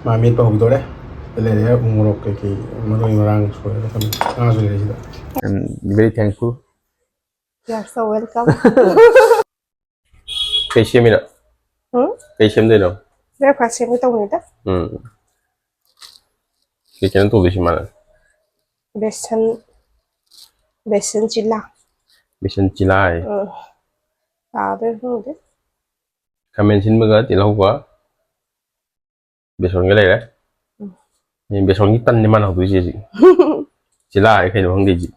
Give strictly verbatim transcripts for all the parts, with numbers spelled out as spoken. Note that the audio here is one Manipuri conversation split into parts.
ꯃꯥ ꯃꯦꯠꯄ ꯍꯧꯗꯣꯔꯦ꯫ ꯂꯩꯔꯦ ꯎ ꯃꯣꯔꯣꯛ ꯀꯩꯀꯩ, ꯃꯔꯣꯏ ꯃꯔꯥꯡ ꯁꯣꯏꯔꯒ ꯊꯝꯃꯦ꯫ ꯉꯥꯁꯨ ꯂꯩꯔꯦ ꯁꯤꯗ꯫ I'm very thankful. You are so welcome. ꯀꯩ ꯁꯦꯝꯃꯤꯅꯣ? ꯎꯝ? ꯀꯩ ꯁꯦꯝꯗꯣꯏꯅꯣ? Breakfast ꯁꯦꯝꯒꯦ ꯇꯧꯕꯅꯤꯗ꯫ ꯎꯝ꯫ ꯀꯩ ꯀꯩꯅꯣ ꯇꯧꯗꯣꯏꯁꯤ ꯃꯥꯅ? ꯕꯦꯁꯟ, ꯕꯦꯁꯟ ꯆꯤꯂꯥ꯫ ꯕꯦꯁꯟ ꯆꯤꯂꯥ ꯍꯥꯏ꯫ ꯎꯝ꯫ ꯇꯥꯗꯣꯏ ꯈꯪꯗꯦ꯫ ꯈꯥꯃꯦꯟ ꯁꯤꯟꯕꯒ ꯇꯤꯜꯍꯧꯒ ꯕꯦꯁꯣꯟꯒ ꯂꯩꯔꯦ꯫ ꯎꯝ꯫ ꯑꯩ ꯕꯦꯁꯣꯟꯒꯤ ꯇꯟꯅꯤ ꯃꯥꯅ ꯍꯧꯗꯣꯏꯁꯦ ꯍꯧꯖꯤꯛ꯫ ꯆꯤꯂꯥ ꯍꯥꯏ ꯀꯩꯅꯣ ꯈꯪꯗꯦ ꯍꯧꯖꯤꯛ꯫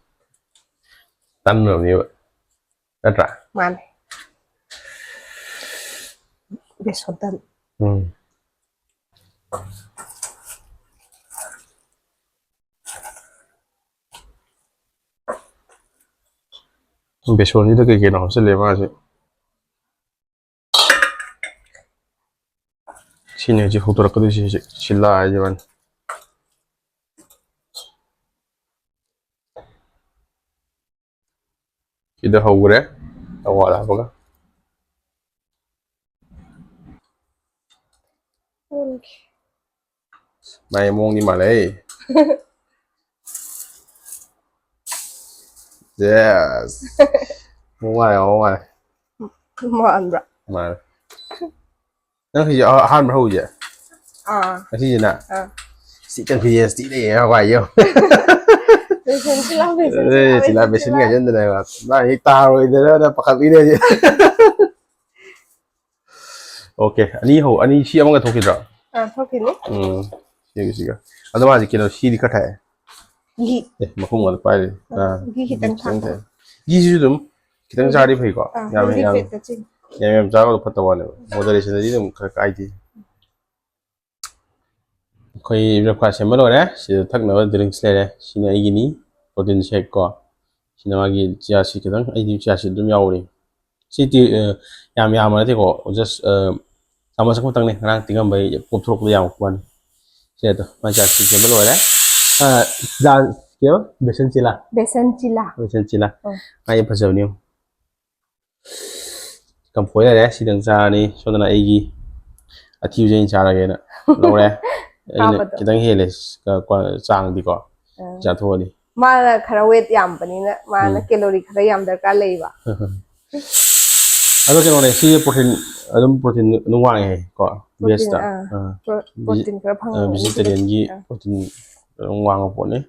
ꯇꯟ ꯑꯣꯏꯔꯝꯅꯦꯕ꯫ ꯅꯠꯇ꯭ꯔꯥ? ꯃꯥꯅꯦ꯫ ꯕꯦꯁꯣꯟ ꯇꯟ꯫ ꯎꯝ꯫ ꯕꯦꯁꯣꯟꯁꯤꯗ ꯀꯩ ꯀꯩꯅꯣ ꯍꯥꯞꯆꯤꯜꯂꯦ ꯃꯥꯁꯦ꯫ ꯁꯤꯅꯦ ꯍꯧꯖꯤꯛ ꯍꯧꯗꯣꯔꯛꯀꯗꯣꯏꯁꯦ ꯍꯧꯖꯤꯛ꯫ ꯁꯤꯂꯥ ꯍꯥꯏꯁꯦ ꯃꯥꯅ꯫ ꯁꯤꯗ ꯍꯧꯈ꯭ꯔꯦ꯫ ꯑꯋꯥꯗ ꯍꯥꯞꯄꯒ꯫ ꯃꯥꯏ ꯃꯑꯣꯡꯗꯤ ꯃꯥꯜꯂꯦ꯫ Yes꯫ ꯃꯑꯣꯡ ꯃꯥꯜꯂꯦ, ꯃꯑꯣꯡ ꯃꯥꯜꯂꯦ꯫ ꯃꯥꯟꯕ꯭ꯔꯥ? ꯃꯥꯜꯂꯦ꯫ ꯅꯪ ꯁꯤꯁꯦ ꯑꯍ-, ꯑꯍꯥꯟꯕ ꯍꯧꯔꯤꯁꯦ? ꯑꯥ꯫ ꯉꯁꯤꯁꯤꯅ? ꯑꯥ꯫ ꯁꯤ confidence ꯊꯤ ꯂꯩꯌꯦ ꯍꯋꯥꯏ ꯌꯦꯡꯉꯣ꯫ ꯕꯦꯁꯟ ꯆꯤꯂꯥ, ꯕꯦꯁꯟ ꯑꯦ, ꯆꯤꯂꯥ, ꯆꯤꯂꯥ ꯕꯦꯁꯟ ꯕꯦꯁꯟ ꯆꯤꯂꯥ꯫ ꯍꯥꯏꯖꯟꯗꯅ ꯃꯥ ꯍꯦꯛ ꯇꯥꯔꯣꯏꯗ꯭ꯔꯅ ꯄꯥꯈꯠꯂꯤꯅꯦ ꯑꯩꯁꯦ꯫ Okay, ꯑꯅꯤ ꯍꯧ-, ꯑꯅꯤ ꯁꯤ ꯑꯃꯒ ꯊꯣꯛꯈꯤꯗ꯭ꯔꯣ? ꯑꯥ, ꯊꯣꯛꯈꯤꯅꯤ꯫ ꯎꯝ, ꯁꯤꯒ ꯁꯤꯒ꯫ ꯑꯗꯣ ꯃꯥꯁꯦ ꯀꯩꯅꯣ, ꯁꯤꯗꯤ ꯈꯔ ꯊꯥꯛꯑꯦ꯫ ꯘꯤ꯫ ꯑꯦ, ꯃꯈꯨꯝ ꯑꯃ ꯄꯥꯏꯔꯤ꯫ ꯑꯥ, ꯑꯥ, ꯘꯤ ꯘꯤ ꯈꯤꯇꯪ ꯈꯤꯇꯪ ꯊꯥꯛꯄ꯫ ꯊꯥꯛꯑꯦ꯫ ꯘꯤꯁꯤꯁꯨ ꯑꯗꯨꯝ ꯈꯤꯇꯪ ꯍꯥꯏꯗꯤ, ꯆꯥꯔꯗꯤ ꯐꯩꯀꯣ꯫ ꯑꯥ, ꯌꯥꯝ, healthy ꯌꯥꯝ, fat ꯇ ꯆꯤꯡꯉꯤ꯫ ꯌꯥꯝ ꯌꯥꯝ ꯆꯥꯕꯗꯣ ꯐꯠꯇꯕ ꯋꯥꯅꯦꯕ꯫ Moderation ꯗꯗꯤ ꯑꯗꯨꯝ ꯈꯔ ꯀꯥꯏꯗꯦ꯫ ꯑꯩꯈꯣꯏ breakfast ꯁꯦꯝꯕ ꯂꯣꯏꯔꯦ꯫ ꯁꯤꯗ ꯊꯛꯅꯕ drinks ꯂꯩꯔꯦ꯫ ꯁꯤꯅ ꯑꯩꯒꯤꯅꯤ, protein shake ꯀꯣ꯫ ꯁꯤꯅ ꯃꯥꯒꯤ chia seed ꯈꯤꯇꯪ, ꯑꯩꯗꯤ chia seed ꯑꯗꯨꯝ ꯌꯥꯎꯔꯤ꯫ ꯁꯤꯗꯤ, ꯑ, ꯌꯥꯝ ꯌꯥꯝꯕ ꯅꯠꯇꯦꯀꯣ, just, ꯑ, ꯆꯥꯃꯁ ꯑꯃꯈꯛꯇꯪꯅꯦ, ꯉꯔꯥꯡ ꯇꯤꯡꯉꯝꯕꯩ ꯄꯣꯞꯊꯣꯔꯛꯄꯗ ꯌꯥꯝꯃꯛꯄ ꯋꯥꯅꯤ꯫ ꯁꯤ ꯑꯗꯣ, ꯃꯥꯏ chia seed ꯁꯦꯝꯕ ꯂꯣꯏꯔꯦ꯫ ꯑ, ꯆꯤꯂꯥ, ꯀꯩꯕ? ꯕꯦꯁꯟ ꯆꯤꯂꯥ꯫ ꯕꯦꯁꯟ ꯆꯤꯂꯥ꯫ ꯑꯣ꯫ ꯃꯥꯏ ꯐꯖꯕꯅꯤ ꯌꯦꯡꯉꯨ꯫ ꯀꯝꯐꯣꯏ ꯂꯩꯔꯦ, ꯁꯤꯗꯪ ꯆꯥꯔꯅꯤ꯫ ꯁꯣꯝꯗꯅ ꯑꯩꯒꯤ ꯑꯊꯤꯕꯁꯦ ꯑꯩꯅ ꯆꯥꯔꯒꯦꯅ ꯂꯧꯔꯦ꯫ ꯑꯩꯅ ꯍꯥꯞꯄꯗꯣ꯫ ꯈꯤꯇꯪ ꯍꯦꯜꯂꯦ, ꯀ-, ꯀ-, ꯆꯥꯡꯗꯤꯀꯣ꯫ ꯑꯥ꯫ ꯆꯥꯊꯣꯛꯑꯅꯤ꯫ ꯃꯥꯅ ꯈꯔ ꯋꯦꯠ ꯌꯥꯝꯕꯅꯤꯅ ꯃꯥꯅ ꯎꯝ꯫ ꯀꯦꯂꯣꯔꯤ ꯈꯔ ꯌꯥꯝ ꯗꯔꯀꯥꯔ ꯂꯩꯕ꯫ ꯑꯗꯣ ꯀꯩꯅꯣꯅꯦ, ꯁꯤꯁꯦ ꯄ꯭ꯔꯣꯇꯤꯟ ꯑꯗꯨꯝ, ꯄ꯭ꯔꯣꯇꯤꯟ ꯑꯗꯨꯝ ꯋꯥꯡꯉꯦ ꯍꯥꯏ ꯀꯣ, ꯄ꯭ꯔꯣꯇꯤꯟ, ꯕꯦꯁꯇ꯫ ꯑꯥ, ꯑꯥ꯫ ꯄ꯭ꯔꯣ-, ꯄ꯭ꯔꯣꯇꯤꯟ ꯈꯔ ꯐꯪꯕ ꯃꯤꯁꯤꯗꯤ꯫ ꯚꯤꯖꯤꯇꯦꯔꯤꯌꯟꯒꯤ ꯑꯥ꯫ ꯄ꯭ꯔꯣꯇꯤꯟ ꯑꯗꯨꯝ ꯋꯥꯡꯕ ꯄꯣꯠꯅꯤ꯫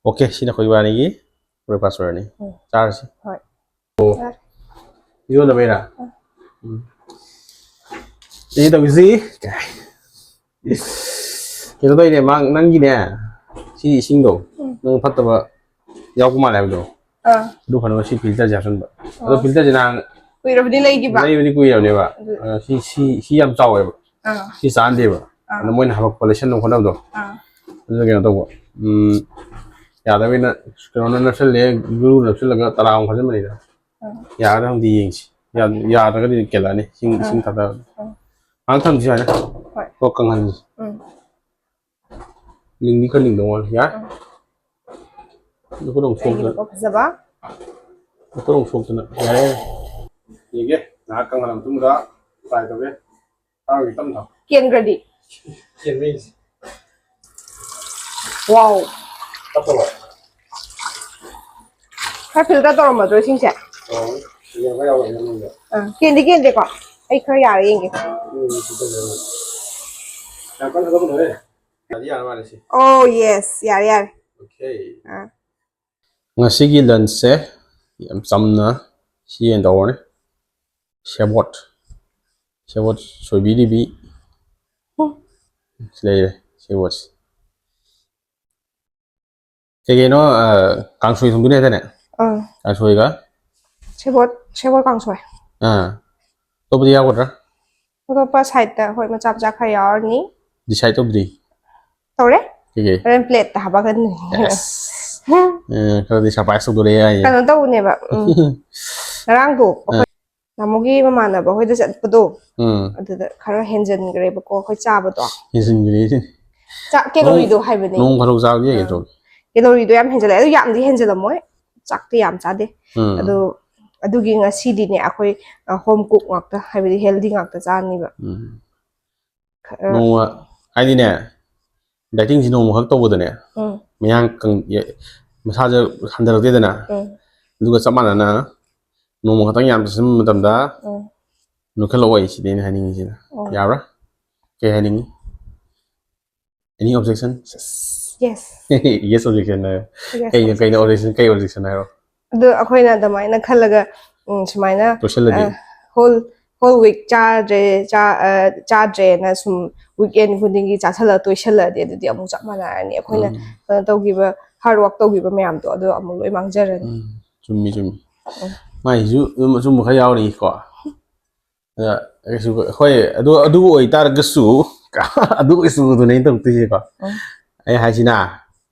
ꯑꯣꯀꯦ, ꯁꯤꯅ ꯑꯩꯈꯣꯏ ꯏꯕꯥꯅꯤꯒꯤ ꯕ꯭ꯔꯦꯛꯐꯥꯁ ꯑꯣꯏꯔꯅꯤ꯫ ꯎꯝ꯫ ꯆꯥꯔꯁꯤ꯫ ꯍꯣꯏ꯫ ꯑꯣ꯫ ꯆꯥꯔꯦ꯫ ꯏꯔꯣꯟꯗꯕꯩꯔꯥ? ꯑꯥ꯫ ꯎꯝ꯫ ꯁꯤ ꯇꯧꯁꯤ꯫ ꯀꯩꯅꯣ ꯇꯧꯔꯤꯅꯦ, ꯃꯥ ꯅꯪꯒꯤꯅꯦ, ꯁꯤ ꯏꯁꯤꯡꯗꯣ ꯎꯝ꯫ ꯅꯪ ꯐꯠꯇꯕ ꯌꯥꯎꯕ ꯃꯥꯜꯂꯦ ꯍꯥꯏꯕꯗꯣ, ꯑꯥ꯫ ꯑꯗꯨ ꯐꯅꯕ ꯁꯤ ꯐꯤꯜꯇꯔꯁꯦ ꯍꯥꯞꯆꯤꯟꯕ꯫ ꯑꯗꯣ ꯑꯣ꯫ ꯐꯤꯜꯇꯔꯁꯦ ꯅꯍꯥꯟ ꯀꯨꯏꯔꯕꯗꯤ ꯂꯩꯈꯤꯕ꯫ ꯂꯩꯕꯗꯤ ꯀꯨꯏꯔꯕꯅꯦꯕ꯫ ꯑꯗꯨ ꯑ, ꯁꯤ, ꯁꯤ, ꯁꯤ ꯌꯥꯝ ꯆꯥꯎꯋꯦꯕ꯫ ꯑꯥ꯫ ꯁꯤ ꯆꯥꯟꯗꯦꯕ꯫ ꯑꯥ꯫ ꯑꯗꯣ ꯃꯣꯏꯅ ꯍꯥꯄꯛꯄ ꯂꯩꯁꯟꯅꯕ ꯈꯣꯠꯅꯕꯗꯣ꯫ ꯑꯥ꯫ ꯑꯗꯨꯅ ꯀꯩꯅꯣ ꯇꯧꯕ꯫ ꯎꯝ, ꯌꯥꯗꯕꯅꯤꯅ ꯀꯩꯅꯣꯅ ꯅꯞꯁꯜꯂꯦ, ꯒ꯭ꯂꯨ ꯅꯞꯁꯜꯂꯒ ꯇꯔꯥꯃꯨꯛ ꯐꯥꯖꯤꯟꯕꯅꯤꯗ꯫ ꯑꯥ꯫ ꯌꯥꯒꯗ꯭ꯔꯥ ꯈꯪꯗꯦ, ꯌꯦꯡꯁꯤ꯫ ꯌꯥ-, ꯌꯥꯗ꯭ꯔꯒꯗꯤ ꯀꯦꯜꯂꯛꯑꯅꯤ꯫ ꯏꯁꯤꯡ, ꯑꯥ꯫ ꯏꯁꯤꯡ ꯊꯥꯗꯔꯒ꯫ ꯑꯥ꯫ ꯉꯥꯏꯍꯥꯛ ꯊꯝꯁꯤ ꯍꯥꯏꯅ꯫ ꯍꯣꯏ꯫ ꯀꯣꯛ ꯀꯪꯍꯟꯁꯤ꯫ ꯎꯝ꯫ ꯂꯤꯡꯗꯤ ꯈꯔ ꯂꯤꯡꯗꯧ ꯃꯥꯜꯂꯦ꯫ ꯌꯥꯏ꯫ ꯎꯝ꯫ ꯑꯗꯨ ꯈꯨꯗꯣꯡ ꯁꯣꯛꯇꯅ꯫ ꯀꯩꯒꯤꯅꯣꯀꯣ ꯐꯖꯕ? ꯑꯗꯨ ꯈꯨꯗꯣꯡ ꯁꯣꯛꯇꯅ꯫ ꯌꯥꯔꯦ꯫ ꯌꯦꯡꯒꯦ꯫ ꯉꯥꯏꯍꯥꯛ ꯀꯪꯍꯜꯂ ꯃꯇꯨꯡꯗ try ꯇꯧꯒꯦ꯫ ꯇꯥꯔꯨꯒꯦ, ꯇꯞꯅ ꯊꯥꯎ꯫ ꯀꯦꯟꯈ꯭ꯔꯗꯤ? ꯀꯦꯟꯕ ꯌꯦꯡꯁꯤ꯫ ꯋꯥꯎ꯫ ꯇꯞꯄꯕ? ꯈꯔ ꯐꯤꯜꯇꯔ ꯇꯧꯔꯝꯃꯗ꯭ꯔꯣ ꯏꯁꯤꯡꯁꯦ? ꯑꯣ, ꯌꯦꯡꯕ ꯌꯥꯎꯋꯦ ꯃꯅꯨꯡꯗ꯫ ꯑꯥ, ꯀꯦꯟꯗꯤ ꯀꯦꯟꯗꯦꯀꯣ? ꯑꯩ ꯈꯔ ꯌꯥꯔꯦ ꯌꯦꯡꯒꯦ꯫ ꯎꯝ, ꯁꯤ ꯇꯧꯖꯔꯣ꯫ ꯌꯥꯝ ꯀꯟꯅ ꯊꯥꯗꯧ ꯀꯩꯗꯧꯔꯦ? ꯌꯥꯗꯤ ꯌꯥꯔ ꯃꯥꯜꯂꯦ ꯁꯤ꯫ ꯑꯣ, ꯌꯦꯁ, ꯌꯥꯔꯦ, ꯌꯥꯔꯦ꯫ Okay. ꯑꯥ꯫ ꯉꯁꯤꯒꯤ ꯂꯟꯁꯁꯦ ꯌꯥꯝ ꯆꯝꯅ ꯁꯤ ꯑꯣꯏꯅ ꯇꯧꯔꯅꯤ꯫ ꯁꯦꯕꯣꯠ꯫ ꯁꯦꯕꯣꯠ ꯁꯣꯏꯕꯤꯔꯤꯕꯤ꯫ ꯎꯝ꯫ ꯁꯤ ꯂꯩꯔꯦ, ꯁꯦꯕꯣꯠꯁꯦ꯫ ꯀꯩ ꯀꯩꯅꯣ, ꯑ, ꯀꯥꯡꯁꯣꯏ ꯊꯣꯡꯗꯣꯏꯅꯦ ꯍꯥꯏꯗꯥꯏꯅꯦ? ꯑꯥ꯫ ꯀꯥꯡꯁꯣꯏꯒ? ꯁꯦꯕꯣꯠ, ꯁꯦꯕꯣꯠ ꯀꯥꯡꯁꯣꯏ꯫ ꯑꯥ꯫ ꯑꯇꯣꯞꯄꯗꯤ ꯌꯥꯎꯒꯗ꯭ꯔꯥ? ꯑꯇꯣꯞꯄ ꯁꯥꯏꯠꯇ, ꯍꯣꯏ, ꯃꯆꯥ ꯃꯆꯥ ꯈꯔ ꯌꯥꯎꯔꯅꯤ꯫ Decide ꯇꯧꯗ꯭ꯔꯤ? ꯇꯧꯔꯦ? ꯀꯩ ꯀꯩ? ꯍꯣꯔꯦꯟ ꯄ꯭ꯂꯦꯠꯇ ꯍꯥꯞꯄꯛꯀꯅꯤ꯫ Yes. ꯑ, ꯈꯔꯗꯤ surprise ꯇꯧꯗꯣꯔꯦ ꯍꯥꯏꯌꯦ꯫ ꯀꯩꯅꯣ ꯇꯧꯕꯅꯦꯕ, ꯎꯝ꯫ ꯉꯔꯥꯡꯗꯣ ꯑꯩꯈꯣꯏ ꯇꯥꯃꯣꯒꯤ ꯃꯃꯥꯟꯅꯕ ꯍꯣꯏꯗ ꯆꯠꯄꯗꯣ, ꯎꯝ꯫ ꯑꯗꯨꯗ ꯈꯔ ꯍꯦꯟꯖꯟꯈ꯭ꯔꯦꯕꯀꯣ ꯑꯩꯈꯣꯏ ꯆꯥꯕꯗꯣ꯫ ꯍꯦꯟꯖꯟꯈ꯭ꯔꯦ꯫ ꯆꯥꯛ ꯀꯦꯂꯣꯔꯤꯗꯣ ꯍꯥꯏꯕꯅꯦ꯫ ꯅꯣꯡ ꯐꯥꯗꯣꯛ ꯆꯥꯕꯗꯤ ꯌꯥꯏ ꯀꯩꯗꯧꯔꯒꯦ? ꯀꯦꯂꯣꯔꯤꯗꯣ ꯌꯥꯝ ꯍꯦꯟꯖꯜꯂꯦ꯫ ꯑꯗꯨ ꯌꯥꯝꯗꯤ ꯍꯦꯟꯖꯜꯂꯝꯃꯣꯏ꯫ ꯆꯥꯛꯇꯤ ꯌꯥꯝ ꯆꯥꯗꯦ꯫ ꯎꯝ꯫ ꯑꯗꯣ ꯑꯗꯨꯒꯤ ꯉꯁꯤꯗꯤꯅꯦ ꯑꯩꯈꯣꯏ ꯍꯣꯝ ꯀꯨꯛ ꯉꯥꯛꯇ, ꯍꯥꯏꯕꯗꯤ ꯍꯦꯜꯗꯤ ꯉꯥꯛꯇ ꯆꯥꯅꯤꯕ꯫ ꯎꯝ꯫ ꯈꯔ- ꯅꯣꯡꯃ ꯍꯥꯏꯗꯤꯅꯦ, ꯗꯥꯏꯇꯤꯡꯁꯤ ꯅꯣꯡꯃꯈꯛ ꯇꯧꯕꯗꯅꯦ, ꯎꯝ꯫ ꯃꯌꯥꯡ ꯀꯪ- ꯃꯁꯥꯁꯦ ꯍꯟꯊꯔꯛꯇꯦꯗꯅ, ꯎꯝ꯫ ꯑꯗꯨꯒ ꯆꯞ ꯃꯥꯟꯅꯅ ꯅꯣꯡꯃ ꯈꯛꯇꯪ ꯌꯥꯝ ꯆꯥꯁꯤꯟꯕ ꯃꯇꯝꯗ ꯎꯝ꯫ ꯅꯣꯏꯈꯠꯂꯛꯑꯣꯏ ꯁꯤꯅꯤ ꯑꯩꯅ ꯍꯥꯏꯅꯤꯡꯉꯤꯁꯤꯅ꯫ ꯎꯝ꯫ ꯌꯥꯕ꯭ꯔꯥ? ꯀꯩ ꯍꯥꯏꯅꯤꯡꯉꯤ? Any objection? Yes. Yes objection ꯍꯥꯏꯌꯣ꯫ Yes, ꯀꯩꯅꯣ, ꯀꯩꯅꯣ objection. Objection? ꯀꯩ objection ꯍꯥꯏꯔꯣ? ꯑꯗꯣ ꯑꯩꯈꯣꯏꯅ ꯑꯗꯨꯃꯥꯏꯅ ꯈꯜꯂꯒ, ꯎꯝ, ꯁꯨꯃꯥꯏꯅ, ꯇꯣꯏꯁꯜꯂꯗꯤ? ꯑ, whole whole week ꯆꯥꯗ꯭ꯔꯦ, ꯆꯥ-, ꯑ, ꯆꯥꯗ꯭ꯔꯦꯅ ꯁꯨꯝ weekend ꯈꯨꯗꯤꯡꯒꯤ ꯆꯥꯁꯜꯂꯒ ꯇꯣꯏꯁꯜꯂꯗꯤ ꯑꯗꯨꯗꯤ ꯑꯃꯨꯛ ꯆꯞ ꯃꯥꯟꯅꯔꯅꯤ꯫ ꯑꯩꯈꯣꯏꯅ ꯎꯝ. ꯀꯩꯅꯣ ꯇꯧꯈꯤꯕ, hard work ꯇꯧꯈꯤꯕ ꯃꯌꯥꯝꯗꯣ ꯑꯗꯨ ꯑꯃꯨꯛ ꯂꯣꯏ ꯃꯥꯡꯖꯔꯅꯤ꯫ ꯎꯝ, ꯆꯨꯝꯃꯤ, ꯆꯨꯝꯃꯤ꯫ ꯎꯝ. ꯃꯥꯏꯁꯤꯁꯨ ꯑꯗꯨꯝ ꯑꯆꯨꯝꯕ ꯈꯔ ꯌꯥꯎꯔꯤꯀꯣ꯫ ꯑꯗ ꯀꯩꯁꯨ, ꯍꯣꯏ, ꯑꯗꯨ, ꯑꯗꯨ ꯑꯣꯏꯇꯥꯔꯒꯁꯨ, ꯑꯗꯨ ꯑꯣꯏꯁꯨ ꯑꯗꯨꯅꯦ ꯑꯩꯅ ꯇꯧꯔꯛꯇꯣꯏꯁꯦꯀꯣ꯫ ꯎꯝ. ꯑꯩ ꯍꯥꯏꯁꯤꯅ,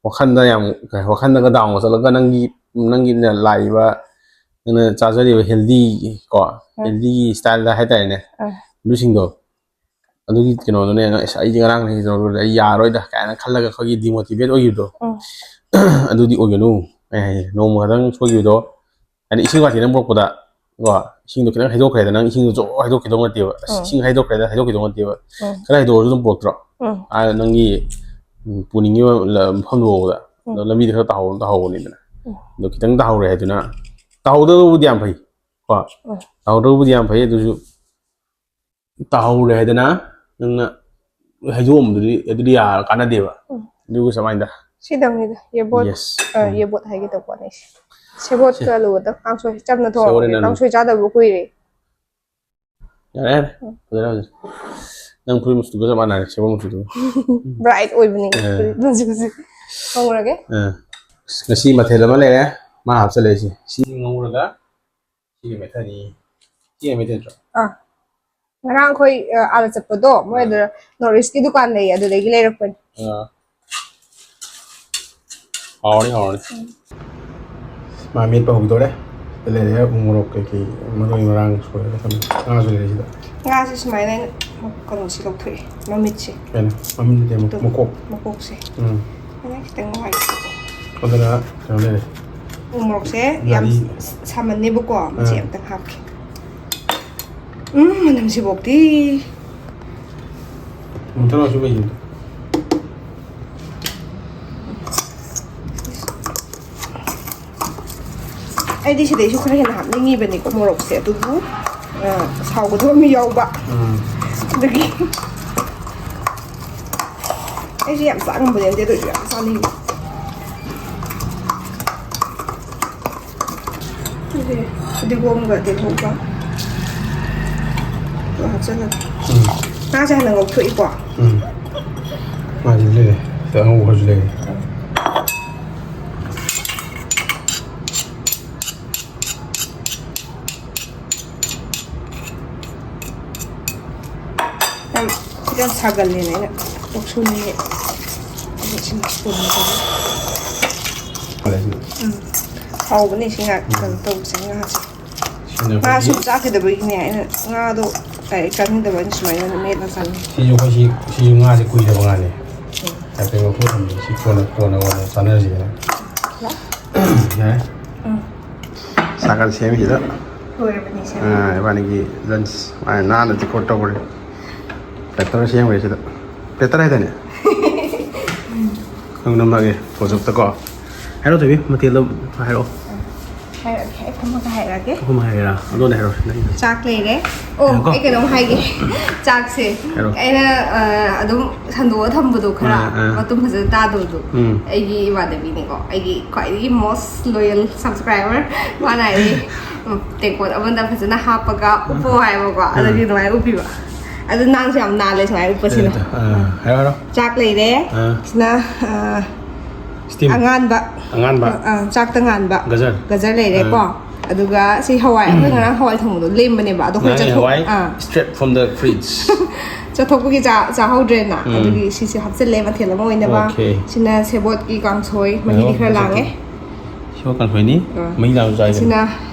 ꯋꯥꯈꯜꯗ ꯌꯥꯝ, ꯋꯥꯈꯜꯗꯒ down ꯆꯠꯂꯒ ꯅꯪꯒꯤ, ꯅꯪꯒꯤꯅ ꯂꯥꯛꯏꯕ, ꯅꯪꯅ ꯆꯥꯖꯔꯤꯕ healthy ꯀꯣ, ꯎꯝ. Healthy style ꯗ ꯍꯥꯏꯇꯥꯔꯦꯅꯦ, ꯎꯝ. ꯑꯗꯨꯁꯤꯡꯗꯣ, ꯑꯗꯨꯒꯤ ꯀꯩꯅꯣꯗꯨꯅꯦ, "ꯑꯁ, ꯑꯩꯗꯤ ꯉꯔꯥꯡ ꯀꯩꯅꯣ ꯇꯧꯔꯨꯔꯦ, ꯑꯩ ꯌꯥꯔꯣꯏꯗ" ꯀꯥꯏꯅ ꯈꯜꯂꯒ ꯑꯩꯈꯣꯏꯒꯤ demotivate ꯑꯣꯏꯈꯤꯕꯗꯣ, ꯎꯝ. ꯑꯗꯨꯗꯤ ꯑꯣꯏꯒꯅꯨ꯫ ꯑꯩ ꯍꯥꯏꯁꯦ, ꯅꯣꯡꯃ ꯈꯛꯇꯪ ꯁꯣꯏꯈꯤꯕꯗꯣ, ꯍꯥꯏꯗꯤ ꯏꯁꯤꯡ ꯋꯥꯇꯤ ꯑꯃ ꯄꯨꯔꯛꯄꯗ ꯀꯣ, ꯏꯁꯤꯡꯗꯣ ꯈꯤꯇꯪ ꯍꯩꯗꯣꯛꯈ꯭ꯔꯦꯗ, ꯅꯪ ꯏꯁꯤꯡꯗꯣ ꯖꯣ ꯍꯩꯗꯣꯛꯈꯤꯗꯧ ꯅꯠꯇꯦꯕ꯫ "ꯑꯁ, ꯎꯝ. ꯏꯁꯤꯡ ꯍꯩꯗꯣꯛꯈ꯭ꯔꯦꯗ", ꯍꯩꯗꯣꯛꯈꯤꯗꯧ ꯅꯠꯇꯦꯕ꯫ ꯎꯝ. ꯈꯔ ꯍꯩꯗꯣꯛꯑꯁꯨ ꯑꯗꯨꯝ ꯄꯨꯔꯛꯇ꯭ꯔꯣ? ꯎꯝ. ꯑꯥ, ꯅꯪꯒꯤ, ꯎꯝ, ꯄꯨꯅꯤꯡꯉꯤꯕ ꯂ-, ꯃꯐꯝꯗꯣ ꯐꯥꯎꯕꯗ꯫ ꯎꯝ. ꯑꯗꯣ ꯂꯝꯕꯤꯗ ꯈꯔ ꯇꯥꯍꯧ-, ꯇꯥꯍꯧꯕꯅꯤꯗꯅ꯫ ꯎꯝ. ꯑꯗꯣ ꯈꯤꯇꯪ ꯇꯥꯍꯧꯔꯦ ꯍꯥꯏꯗꯨꯅ, ꯇꯥꯍꯧꯗꯕꯕꯨꯗꯤ ꯌꯥꯝ ꯐꯩ ꯀꯣ꯫ ꯎꯝ. ꯇꯥꯍꯧꯗꯕꯕꯨꯗꯤ ꯌꯥꯝ ꯐꯩ, ꯑꯗꯨꯁꯨ ꯇꯥꯍꯧꯔꯦ ꯍꯥꯏꯗꯅ ꯅꯪꯅ ꯍꯩꯗꯣꯛꯑꯝꯕꯗꯨꯗꯤ, ꯑꯗꯨꯗꯤ ꯌꯥ-, ꯀꯥꯟꯅꯗꯦꯕ꯫ ꯎꯝ. ꯑꯗꯨꯒ ꯆꯞ ꯃꯥꯟꯅꯩꯗ꯫ ꯁꯤꯗꯪꯅꯤꯗ, ꯌꯦꯕꯣꯠ, Yes. ꯑ, ꯎꯝ. ꯌꯦꯕꯣꯠ ꯍꯥꯏꯒꯦ ꯇꯧꯕ ꯋꯥꯅꯤ꯫ ꯁꯦꯕꯣꯠꯀ ꯁꯤ- ꯑꯂꯨꯒꯗꯪ ꯀꯥꯡꯁꯣꯏ ꯆꯝꯅ ꯁꯦꯕꯣꯠ ꯊꯣꯡꯉꯒꯦ꯫ ꯑꯣꯏꯅ ꯑꯂꯨ꯫ ꯀꯥꯡꯁꯣꯏ ꯆꯥꯗꯕ ꯀꯨꯏꯔꯦ꯫ ꯌꯥꯔꯦ, ꯌꯥꯔꯦ꯫ ꯐꯖꯔꯦ, ꯐꯖꯔꯦ꯫ ꯅꯪ ꯐꯨꯔꯤꯠ ꯃꯆꯨꯗꯨꯒ ꯆꯞ ꯃꯥꯟꯅꯔꯦ, ꯁꯦꯕꯣꯠ ꯃꯆꯨꯗꯨꯒ꯫ Bright ꯑꯣꯏꯕꯅꯤ ꯑ. ꯐꯨꯔꯤꯠ ꯃꯆꯨꯁꯦ꯫ ꯍꯧꯔꯒꯦ꯫ ꯑ꯫ ꯑꯁ, ꯉꯁꯤ ꯃꯊꯦꯜ ꯑꯃ ꯂꯩꯔꯦ, ꯃꯥ ꯍꯥꯞꯆꯜꯂꯛꯏꯁꯦ꯫ ꯁꯤ ꯉꯧꯔꯒ, ꯁꯤꯒ ꯃꯦꯠꯊꯅꯤ꯫ ꯁꯤꯒ ꯃꯦꯠꯊꯠꯇ꯭ꯔꯣ? ꯑꯥ꯫ ꯉꯔꯥꯡ ꯑꯩꯈꯣꯏ, ꯑ, ꯑꯥꯗ ꯆꯠꯄꯗꯣ, ꯃꯣꯏ ꯑꯗꯨꯗ North East ꯀꯤ ꯗꯨꯀꯥꯟ ꯂꯩꯌꯦ, ꯑꯗꯨꯗꯒꯤ ꯂꯩꯔꯛꯄꯅꯤ꯫ ꯑꯥ꯫ ꯍꯥꯎꯔꯅꯤ, ꯍꯥꯎꯔꯅꯤ꯫ ꯎꯝ꯫ ꯃꯥ ꯃꯦꯠꯄ ꯍꯧꯗꯣꯔꯦ꯫ ꯁꯤꯗ ꯂꯩꯔꯦ ꯎ ꯃꯣꯔꯣꯛ ꯀꯩꯀꯩ, ꯃꯔꯣꯏ ꯃꯔꯥꯡ ꯁꯣꯏꯔꯒ ꯊꯝꯃꯦ꯫ ꯉꯥꯁꯨ ꯂꯩꯔꯦ ꯁꯤꯗ꯫ ꯉꯥꯁꯦ ꯁꯨꯃꯥꯏꯅ ꯑꯩꯅ ꯀꯩꯅꯣꯁꯤ ꯂꯧꯊꯣꯛꯑꯦ, ꯃꯃꯤꯠꯁꯦ꯫ ꯀꯩꯅꯣ? ꯃꯃꯤꯠ ꯅꯠꯇꯦ, ꯃ-, ꯑꯗꯨꯝ ꯃꯀꯣꯛ꯫ ꯃꯀꯣꯛꯁꯦ꯫ ꯎꯝ꯫ ꯑꯗꯨꯅ ꯈꯤꯇꯪ ꯅꯨꯡꯉꯥꯏꯇꯦ꯫ ꯑꯗꯨꯅ ꯀꯩꯅꯣ ꯂꯩꯔꯦ꯫ ꯎ ꯃꯣꯔꯣꯛꯁꯦ ꯌꯥꯝ ꯉꯥꯔꯤ꯫ ꯁꯥꯃꯟꯅꯦꯕꯀꯣ, ꯃꯆꯦ ꯑꯥ꯫ ꯑꯝꯇꯪ ꯍꯥꯞꯀꯦ꯫ ꯎꯝ, ꯃꯅꯝꯁꯤꯐꯧꯗꯤ꯫ ꯃꯨꯟꯊꯠꯂꯣ ꯁꯤ ꯃꯩꯁꯤꯗ꯫ ꯑꯩꯗꯤ ꯁꯤꯗꯩꯁꯨ ꯈꯔ ꯍꯦꯟꯅ ꯍꯥꯞꯅꯤꯡꯉꯤꯕꯅꯤꯀꯣ ꯃꯣꯔꯣꯛꯁꯦ, ꯑꯗꯨꯕꯨ, ꯑ, ꯁꯥꯎꯒꯗꯕ ꯃꯤ ꯌꯥꯎꯕ꯫ ꯎꯝ꯫ ꯑꯗꯨꯒꯤ ꯑꯩꯁꯨ ꯌꯥꯝ ꯆꯥ ꯉꯝꯕꯗꯤ ꯅꯠꯇꯦ, ꯑꯗꯨ ꯑꯣꯏꯁꯨ ꯌꯥꯝ ꯆꯥꯅꯤꯡꯉꯤ꯫ ꯁꯤꯁꯦ ꯐꯗꯤꯒꯣꯝꯒ ꯇꯤꯜꯍꯧꯒ ꯑꯗꯨ ꯍꯥꯞꯆꯜꯂꯒ ꯎꯝ꯫ ꯉꯥꯁꯦ ꯍꯥꯟꯅ ꯉꯧꯊꯣꯛꯏꯀꯣ꯫ ꯎꯝ꯫ ꯃꯥꯗꯤ ꯂꯩꯔꯦ꯫ ꯁꯤꯗ ꯑꯉꯧꯕ ꯈꯔꯁꯨ ꯂꯩꯔꯦ꯫ ꯌꯥꯝ, ꯌꯥꯝ ꯁꯥꯒꯜꯂꯦꯅ ꯑꯩꯅ ꯂꯧꯁꯨꯅꯤꯡꯉꯦ꯫ ꯑꯗꯣ ꯁꯤꯅ ꯊꯣꯡꯉꯒ꯫ ꯐꯔꯦ ꯁꯤꯅ꯫ ꯎꯝ꯫ ꯍꯥꯎꯕꯅꯦ ꯁꯤ ꯉꯥ ꯎꯝ꯫ ꯀꯩꯅꯣ ꯇꯧꯕꯁꯦ, ꯉꯥꯁꯦ꯫ ꯁꯤꯅ ꯉꯥ ꯑꯩꯈꯣꯏꯒꯤ ꯁꯨꯝ ꯆꯥꯈꯤꯗꯕꯒꯤꯅꯦ ꯑꯩꯅ ꯉꯥꯗꯣ ꯗꯥꯏꯔꯦꯛ ꯆꯥꯅꯤꯡꯗꯕ, ꯑꯩꯅ ꯁꯨꯃꯥꯏꯅ ꯑꯣꯏꯅ ꯃꯦꯠꯂ ꯆꯥꯅꯤꯡꯉꯤ꯫ ꯁꯤꯁꯨ ꯑꯩꯈꯣꯏ ꯁꯤ, ꯁꯤꯁꯨ ꯉꯥꯁꯦ ꯀꯨꯏꯔꯕ ꯉꯥꯅꯦ꯫ ꯎꯝ꯫ ꯍꯥꯏꯐꯦꯠ ꯂꯧꯊꯣꯛꯑꯝꯃꯦ꯫ ꯁꯤ ꯀꯣꯟꯅ, ꯀꯣꯟꯅ, ꯀꯣꯟꯅ ꯆꯥꯅꯔꯁꯦꯅ꯫ ꯍꯜꯂꯣ? ꯌꯥꯔꯦ? ꯎꯝ꯫ ꯆꯥꯛꯀꯥꯟ ꯁꯦꯝꯃꯤꯁꯤꯗ꯫ ꯂꯣꯏꯔꯕꯅꯤ ꯁꯦꯝꯕ꯫ ꯑꯥ, ꯏꯕꯥꯅꯤꯒꯤ lunch꯫ ꯃꯥꯅ ꯅꯥꯟꯅ decor ꯇꯧꯈ꯭ꯔꯦ꯫ Platter ꯁꯦꯝꯈ꯭ꯔꯦ ꯁꯤꯗ꯫ Platter ꯍꯥꯏꯗꯥꯏꯅꯦ? ꯅꯪ ꯅꯝꯃꯒꯦ close-up ꯇꯀꯣ꯫ ꯍꯥꯏꯔꯣ ꯊꯣꯏꯕꯤ, ꯃꯊꯦꯜꯗꯣ ꯍꯥꯏꯔꯛꯑꯣ꯫ ꯍꯥꯏꯔꯛꯑꯒꯦ, ꯑꯩ ꯐꯝꯃꯒ ꯍꯥꯏꯔꯛꯑꯒꯦ꯫ ꯑꯍꯨꯝ ꯍꯥꯏꯒꯦꯔꯥ? ꯑꯗꯨꯅ ꯍꯥꯏꯔꯣ, ꯅꯪꯒꯤ꯫ ꯆꯥꯛ ꯂꯩꯔꯦ꯫ ꯑꯣ, ꯉꯥꯏꯈꯣ꯫ ꯑꯩ ꯀꯩꯅꯣꯝ ꯍꯥꯏꯒꯦ꯫ ꯆꯥꯛꯁꯦ ꯍꯥꯏꯔꯣ꯫ ꯑꯩꯅ, ꯑ, ꯑꯗꯨꯝ ꯁꯟꯗꯣꯛꯑ ꯊꯝꯕꯗꯣ ꯈꯔ, ꯑꯥ, ꯑꯥ꯫ ꯃꯇꯨꯝ ꯐꯖꯅ ꯇꯥꯗꯕꯗꯣ꯫ ꯎꯝ꯫ ꯑꯩꯒꯤ ꯏꯃꯥꯟꯅꯕꯤꯅꯤꯀꯣ, ꯑꯩꯒꯤ ꯈ꯭ꯋꯥꯏꯗꯒꯤ most loyal subscriber꯫ ꯃꯥꯅ ꯍꯥꯏꯔꯤ, "ꯎꯝ, ꯇꯦꯡꯀꯣꯠ ꯑꯃꯗ ꯐꯖꯅ ꯍꯥꯞꯄꯒ ꯎꯞꯄꯣ" ꯍꯥꯏꯕꯀꯣ꯫ ꯑꯥ꯫ ꯑꯗꯨꯗꯤ ꯑꯗꯨꯃꯥꯏꯅ ꯎꯞꯄꯤꯕ꯫ ꯑꯗꯨ ꯅꯥꯟꯁꯨ ꯌꯥꯝ ꯅꯥꯜꯂꯦ ꯁꯨꯃꯥꯏꯅ ꯎꯞꯄꯁꯤꯅ꯫ ꯑꯥ, ꯍꯥꯏꯔꯣ, ꯍꯥꯏꯔꯣ꯫ ꯆꯥꯛ ꯂꯩꯔꯦ꯫ ꯑꯥ꯫ ꯁꯤꯅ, ꯑ, Steam꯫ ꯑꯉꯥꯟꯕ꯫ ꯑꯉꯥꯟꯕ꯫ ꯑ, ꯑ, ꯆꯥꯛꯇ ꯉꯥꯟꯕ꯫ ꯒꯖꯔ꯫ ꯒꯖꯔ ꯂꯩꯔꯦꯀꯣ꯫ ꯑꯥ꯫ ꯑꯗꯨꯒ ꯁꯤ ꯍꯋꯥꯏ, ꯑꯩꯈꯣꯏ ꯉꯔꯥꯡ ꯍꯋꯥꯏ ꯊꯣꯡꯕꯗꯣ ꯂꯦꯝꯕꯅꯦꯕ, ꯑꯗꯣ ꯑꯩꯈꯣꯏ ꯉꯔꯥꯡꯒꯤ ꯆꯠꯊꯣꯛ-, ꯍꯋꯥꯏ ꯑꯥ꯫ Straight from the fridge꯫ ꯆꯠꯊꯣꯛꯄꯒꯤ ꯆꯥ-, ꯆꯥꯍꯧꯗ꯭ꯔꯦꯅ꯫ ꯎꯝ꯫ ꯑꯗꯨꯒꯤ ꯁꯤꯁꯦ ꯍꯥꯞꯆꯤꯜꯂꯦ ꯃꯊꯦꯜ ꯑꯃ ꯑꯣꯏꯅꯕ꯫ Okay꯫ ꯁꯤꯅ ꯁꯦꯕꯣꯠꯀꯤ ꯀꯥꯡꯁꯣꯏ, ꯃꯍꯤꯗꯤ ꯑꯣ, ꯈꯔ ꯂꯥꯡꯉꯦ꯫ ꯁꯦꯕꯣꯠ ꯀꯥꯡꯁꯣꯏꯅꯤ꯫ ꯑꯥ꯫ ꯃꯍꯤ ꯂꯥꯡꯕ ꯆꯥꯏꯗꯅ꯫ ꯁꯤꯅ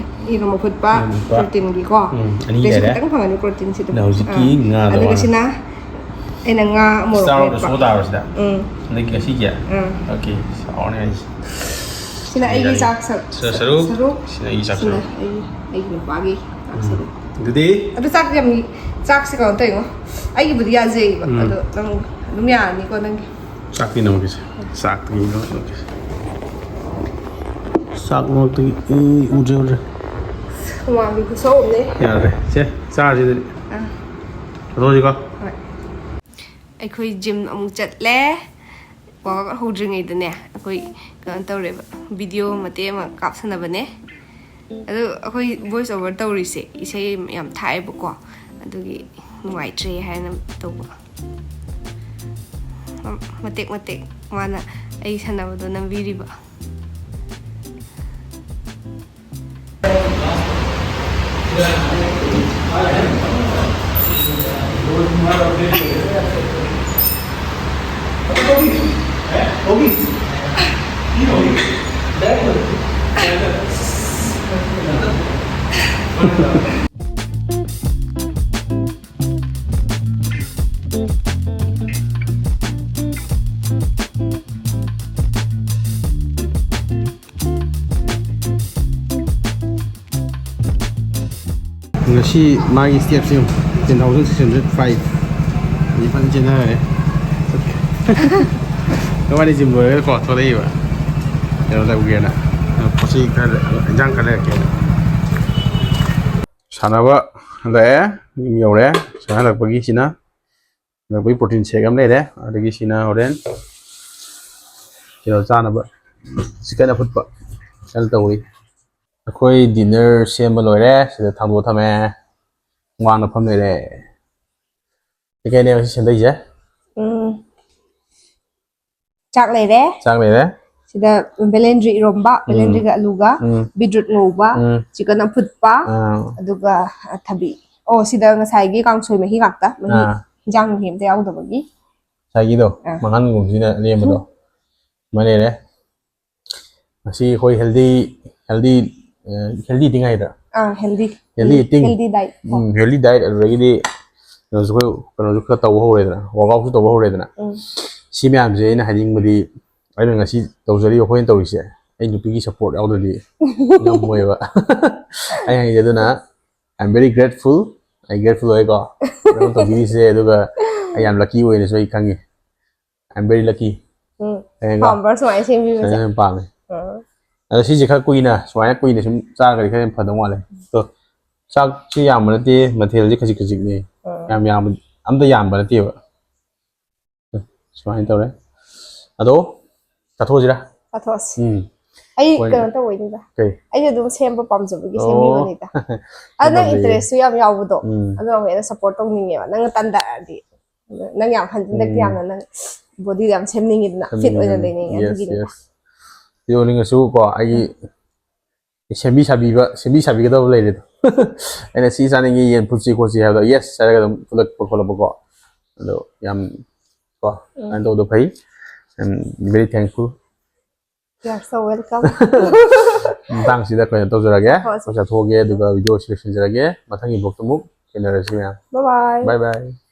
ꯌꯦꯔꯨꯝ ꯑꯐꯨꯠꯄ, ꯌꯦꯔꯨꯝ ꯑꯐꯨꯠꯄ꯫ Protein-ꯒꯤꯀꯣ꯫ ꯎꯝ, ꯑꯅꯤ ꯁꯤꯗꯩꯁꯨ ꯂꯩꯔꯦ꯫ ꯈꯤꯇꯪ ꯐꯪꯒꯅꯤ protein-ꯁꯤꯗ꯫ ꯑꯗ ꯍꯧꯖꯤꯛꯀꯤ ꯑꯥ꯫ ꯉꯥꯗꯣ ꯑꯗꯨꯒ ꯍꯥꯟꯅ꯫ ꯁꯤꯅ ꯑꯩꯅ ꯉꯥ ꯃꯣꯔꯣꯛ Star of the ꯃꯦꯠꯄ꯫ Show ꯇꯥꯔꯣ ꯁꯤꯗ? ꯎꯝ꯫ ꯑꯗꯒꯤ ꯉꯁꯤꯒꯤ? ꯑꯥ꯫ Okay, ꯍꯥꯎꯔꯅꯤ ꯑꯩꯁꯦ꯫ ꯁꯤꯅ ꯑꯩꯒꯤ ꯆꯥꯛ ꯁꯔꯨꯛ꯫ ꯁꯤꯅ ꯁꯔꯨꯛ꯫ ꯁꯤꯅ ꯑꯩꯒꯤ ꯆꯥꯛ ꯁꯔꯨꯛ꯫ ꯑꯩꯒꯤ ꯅꯨꯄꯥꯒꯤ ꯆꯥꯛ ꯁꯔꯨꯛ꯫ ꯑꯗꯨꯗꯤ ꯑꯗꯨ ꯆꯥꯛ ꯌꯥꯝ ꯆꯥꯛꯁꯦ ꯀꯩꯅꯣ ꯇꯧꯋꯤꯉꯣ꯫ ꯑꯩꯒꯤꯕꯨꯗꯤ ꯌꯥꯖꯩꯌꯦꯕ꯫ ꯑꯗꯣ ꯅꯪ ꯑꯗꯨꯝ ꯌꯥꯔꯅꯤꯀꯣ ꯅꯪꯒꯤ꯫ ꯆꯥꯛꯇꯤ ꯅꯝꯒꯦꯁꯦ꯫ ꯆꯥꯛꯇꯤ ꯅꯝꯒꯦꯁꯦ꯫ ꯆꯥꯛ ꯃꯔꯛꯇꯒꯤ ꯎꯗ꯭ꯔꯦ ꯎꯗ꯭ꯔꯦ꯫ ꯍꯨꯃꯥꯡꯒꯤ ꯈꯨꯁꯧ ꯑꯃꯅꯦ꯫ ꯌꯥꯔꯦ꯫ ꯁꯦ ꯆꯥꯔꯁꯤ ꯑꯗꯨꯗꯤ꯫ ꯑꯥ꯫ ꯆꯠꯊꯣꯛꯑꯁꯤꯀꯣ꯫ ꯍꯣꯏ꯫ ꯑꯩꯈꯣꯏ ꯖꯤꯝ ꯑꯃꯨꯛ ꯆꯠꯂꯦ꯫ ꯋꯥꯛ ꯍꯧꯗ꯭ꯔꯤꯉꯩꯗꯅꯦ ꯑꯩꯈꯣꯏ ꯀꯩꯅꯣ ꯇꯧꯔꯦꯕ, ꯚꯤꯗꯤꯑꯣ ꯃꯇꯦꯛ ꯑꯃ ꯀꯥꯞꯁꯟꯅꯕꯅꯦ꯫ ꯑꯗꯨ ꯑꯩꯈꯣꯏ ꯚꯣꯏꯁ ꯑꯣꯚꯔ ꯇꯧꯔꯤꯁꯦ ꯏꯁꯩ ꯌꯥꯝ ꯊꯥꯏꯌꯦꯕꯀꯣ, ꯑꯗꯨꯒꯤ ꯅꯨꯡꯉꯥꯏꯇ꯭ꯔꯦ ꯍꯥꯏꯅ ꯇꯧꯕ꯫ ꯃꯇꯦꯛ ꯃꯇꯦꯛ ꯃꯥꯅ ꯑꯩ ꯁꯥꯟꯅꯕꯗꯣ ꯅꯝꯕꯤꯔꯤꯕ꯫ ꯉꯁꯤ ꯃꯥꯒꯤ ꯁ꯭ꯇꯦꯞꯁꯦ ꯌꯦꯡꯉꯨ, ten thousand six hundred five꯫ ꯃꯤ ꯐꯖꯅ ꯆꯦꯟꯅꯔꯦ꯫ ꯅꯕꯥꯅꯤ ꯖꯤꯝ ꯂꯣꯏꯔꯒꯀꯣ ꯊꯣꯛꯂꯛꯏꯕ꯫ ꯀꯩꯅꯣ ꯇꯧꯒꯦꯅ꯫ ꯄꯣꯠ ꯆꯩ ꯈꯔ, ꯏꯟꯖꯥꯡ ꯈꯔ ꯂꯩꯔꯛꯀꯦꯅ꯫ ꯁꯥꯟꯅꯕ ꯍꯜꯂꯛꯑꯦ, ꯌꯨꯝ ꯌꯧꯔꯦ꯫ ꯁꯥꯟꯅ ꯍꯜꯂꯛꯄꯒꯤ ꯁꯤꯅ ꯍꯜꯂꯛꯄꯒꯤ ꯄ꯭ꯔꯣꯇꯤꯟ ꯁꯦꯛ ꯑꯃ ꯂꯩꯔꯦ꯫ ꯑꯗꯒꯤ ꯁꯤꯅ ꯍꯣꯔꯦꯟ ꯀꯩꯅꯣ ꯆꯥꯅꯕ ꯆꯤꯛꯀꯟ ꯑꯐꯨꯠꯄ ꯈꯔ ꯇꯧꯔꯤ꯫ ꯑꯩꯈꯣꯏ ꯗꯤꯟꯅꯔ ꯁꯦꯝꯕ ꯂꯣꯏꯔꯦ꯫ ꯁꯤꯗ ꯊꯥꯡꯗꯣꯛꯑ ꯊꯝꯃꯦ꯫ ꯋꯥꯡꯅ ꯐꯝ ꯂꯩꯔꯦ꯫ ꯀꯩꯀꯩꯅꯦꯕ ꯁꯤ ꯁꯦꯝꯗꯣꯏꯁꯦ? ꯎꯝ꯫ ꯆꯥꯛ ꯂꯩꯔꯦ꯫ ꯆꯥꯛ ꯂꯩꯔꯦ꯫ ꯁꯤꯗ ꯕꯦꯂꯦꯟꯗ꯭ꯔꯤ ꯏꯔꯣꯝꯕ, ꯎꯝ꯫ ꯕꯦꯂꯦꯟꯗ꯭ꯔꯤꯒ ꯑꯂꯨꯒ, ꯎꯝ꯫ ꯕꯤꯠꯔꯨꯠ ꯉꯧꯕ, ꯎꯝ꯫ ꯆꯤꯛꯀꯟ ꯑꯐꯨꯠꯄ, ꯑꯥ꯫ ꯑꯗꯨꯒ ꯊꯕꯤ꯫ ꯑꯣ, ꯁꯤꯗ ꯉꯁꯥꯏꯒꯤ ꯀꯥꯡꯁꯣꯏ ꯃꯍꯤ ꯉꯥꯛꯇ, ꯃꯍꯤ, ꯑꯥ꯫ ꯏꯟꯖꯥꯡ ꯃꯍꯤ ꯑꯝꯇ ꯌꯥꯎꯗꯕꯒꯤ꯫ ꯉꯁꯥꯏꯒꯤꯗꯣ, ꯑꯥ꯫ ꯃꯪꯒꯟꯒꯨꯝꯕꯁꯤꯅ ꯑꯔꯦꯝꯕꯗꯣ꯫ ꯎꯝ꯫ ꯑꯃ ꯂꯩꯔꯦ꯫ ꯉꯁꯤ ꯑꯩꯈꯣꯏ healthy, healthy, ꯑ, healthy eating ꯍꯥꯏꯗ꯭ꯔꯥ? ꯑꯥ, healthy꯫ Healthy eating꯫ Healthy diet꯫ ꯎꯝ, healthy diet꯫ ꯑꯗꯨꯗꯒꯤꯗꯤ ꯀꯩꯅꯣꯁꯨ ꯑꯩꯈꯣꯏ, ꯀꯩꯅꯣꯁꯨ ꯈꯔ ꯇꯧꯕ ꯍꯧꯔꯦꯗꯅ, workoutꯁꯨ ꯇꯧꯕ ꯍꯧꯔꯦꯗꯅ꯫ ꯎꯝ꯫ ꯁꯤ ꯃꯌꯥꯝꯁꯦ ꯑꯩꯅ ꯍꯥꯏꯅꯤꯡꯕꯗꯤ, ꯑꯩꯅ ꯉꯁꯤ ꯇꯧꯖꯔꯤꯕ, ꯑꯩꯈꯣꯏꯅ ꯇꯧꯔꯤꯁꯦ, ꯑꯩ ꯅꯨꯄꯤꯒꯤ ꯁꯞꯄꯣꯔꯠ ꯌꯥꯎꯗ꯭ꯔꯗꯤ ꯉꯝꯃꯣꯏꯕ꯫ ꯑꯩ ꯍꯥꯏꯁꯦ ꯑꯗꯨꯅ, I am very grateful. ꯑꯩ ꯒ꯭ꯔꯦꯠꯐꯨꯜ ꯑꯣꯏꯀꯣ, ꯅꯪ ꯇꯧꯕꯤꯔꯤꯁꯦ꯫ ꯑꯗꯨꯒ ꯑꯩ ꯌꯥꯝ ꯂꯛꯀꯤ ꯑꯣꯏꯅꯁꯨ ꯑꯩ ꯈꯪꯉꯤ꯫ I am very lucky. ꯎꯝ ꯈꯪꯉꯦꯀꯣ? ꯄꯥꯝꯕ꯭ꯔꯥ ꯁꯨꯃꯥꯏꯅ ꯁꯦꯝꯕꯤꯕꯁꯦ? ꯑꯩ ꯌꯥꯝ ꯄꯥꯝꯃꯦ꯫ ꯎꯝ. ꯑꯗꯣ ꯁꯤꯁꯦ ꯈꯔ ꯀꯨꯏꯅ ꯁꯨꯃꯥꯏꯅ ꯀꯨꯏꯅ ꯁꯨꯝ ꯆꯥꯔꯒꯗꯤ ꯈꯔ ꯌꯥꯝ ꯐꯗꯧ ꯃꯥꯜꯂꯦ꯫ ꯑꯗꯣ ꯆꯥꯛꯁꯤ ꯌꯥꯝꯕ ꯅꯠꯇꯦ, ꯃꯊꯦꯜꯁꯤ ꯈꯖꯤꯛ ꯈꯖꯤꯛꯅꯦ꯫ ꯎꯝ. ꯌꯥꯝ ꯌꯥꯝꯕ ꯑꯝꯇ ꯌꯥꯝꯕ ꯅꯠꯇꯦꯕ꯫ ꯁꯨꯃꯥꯏꯅ ꯇꯧꯔꯦ꯫ ꯑꯗꯣ ꯆꯥꯊꯣꯛꯑꯁꯤꯔꯥ? ꯆꯥꯊꯣꯛꯑꯁꯤ꯫ ꯎꯝ. ꯑꯩ ꯍꯣꯏ. ꯀꯩꯅꯣ ꯇꯧꯕꯩꯅꯤꯗ, ꯀꯩ? ꯑꯩꯁꯨ ꯑꯗꯨꯝ ꯁꯦꯝꯕ ꯄꯥꯝꯖꯕꯒꯤ ꯑꯣ. ꯁꯦꯝꯕꯤꯕꯅꯤꯗ꯫ ꯑꯗ ꯅꯪ ꯐꯖꯩꯌꯦ꯫ ꯏꯟꯇꯔꯦꯁꯁꯨ ꯌꯥꯝ ꯌꯥꯎꯕꯗꯣ, ꯎꯝ. ꯑꯗꯨ ꯑꯃꯨꯛ ꯍꯦꯟꯅ ꯁꯞꯄꯣꯔꯠ ꯇꯧꯅꯤꯡꯉꯦꯕ, ꯅꯪꯅ ꯇꯟꯗꯔꯛꯑꯗꯤ꯫ ꯅꯪ ꯌꯥꯝ ꯍꯟꯖꯤꯟꯗꯛꯇꯤ ꯎꯝ. ꯌꯥꯝꯅ ꯅꯪ ꯕꯣꯗꯤ ꯌꯥꯝ ꯁꯦꯝꯅꯤꯡꯉꯤꯗꯅ, ꯐꯤꯠ ꯑꯣꯏꯅ ꯂꯩꯅꯤꯡꯉꯦ꯫ Yes, ꯑꯗꯨꯒꯤꯅꯤꯗ꯫ yes. ꯌꯣꯟꯅꯤꯡꯉꯁꯨ ꯀꯣ, ꯑꯩꯒꯤ ꯁꯦꯝꯕꯤ ꯁꯥꯕꯤꯕ, ꯁꯦꯝꯕꯤ ꯁꯥꯕꯤꯒꯗꯕ ꯂꯩꯔꯦꯗꯣ꯫ ꯑꯩꯅ ꯁꯤ ꯆꯥꯅꯤꯡꯉꯤ, ꯌꯦꯟ ꯐꯨꯠꯁꯤ ꯈꯣꯠꯁꯤ ꯍꯥꯏꯕꯗꯣ, ꯌꯦꯁ ꯍꯥꯏꯔꯒ ꯑꯗꯨꯝ ꯐꯨꯠꯂꯛꯄ ꯈꯣꯠꯂꯛꯄꯀꯣ꯫ ꯑꯗꯣ ꯌꯥꯝ ꯀꯣ, ꯑꯗꯨꯃꯥꯏꯅ ꯇꯧꯕꯗꯣ ꯐꯩ꯫ I'm very thankful. You are so welcome. ꯃꯇꯥꯡꯁꯤꯗ ꯑꯩꯈꯣꯏꯅ ꯇꯧꯖꯔꯒꯦ꯫ ꯍꯣꯏ. ꯑꯩꯈꯣꯏ ꯆꯠꯊꯣꯛꯑꯒꯦ, ꯑꯗꯨꯒ ꯚꯤꯗꯤꯑꯣꯁꯤ ꯂꯣꯏꯁꯤꯟꯖꯔꯒꯦ꯫ ꯃꯊꯪꯒꯤ ꯕ꯭ꯂꯣꯛꯇ ꯑꯃꯨꯛ ꯊꯦꯡꯅꯔꯁꯤ ꯃꯌꯥꯝ꯫ Bye bye. Bye bye.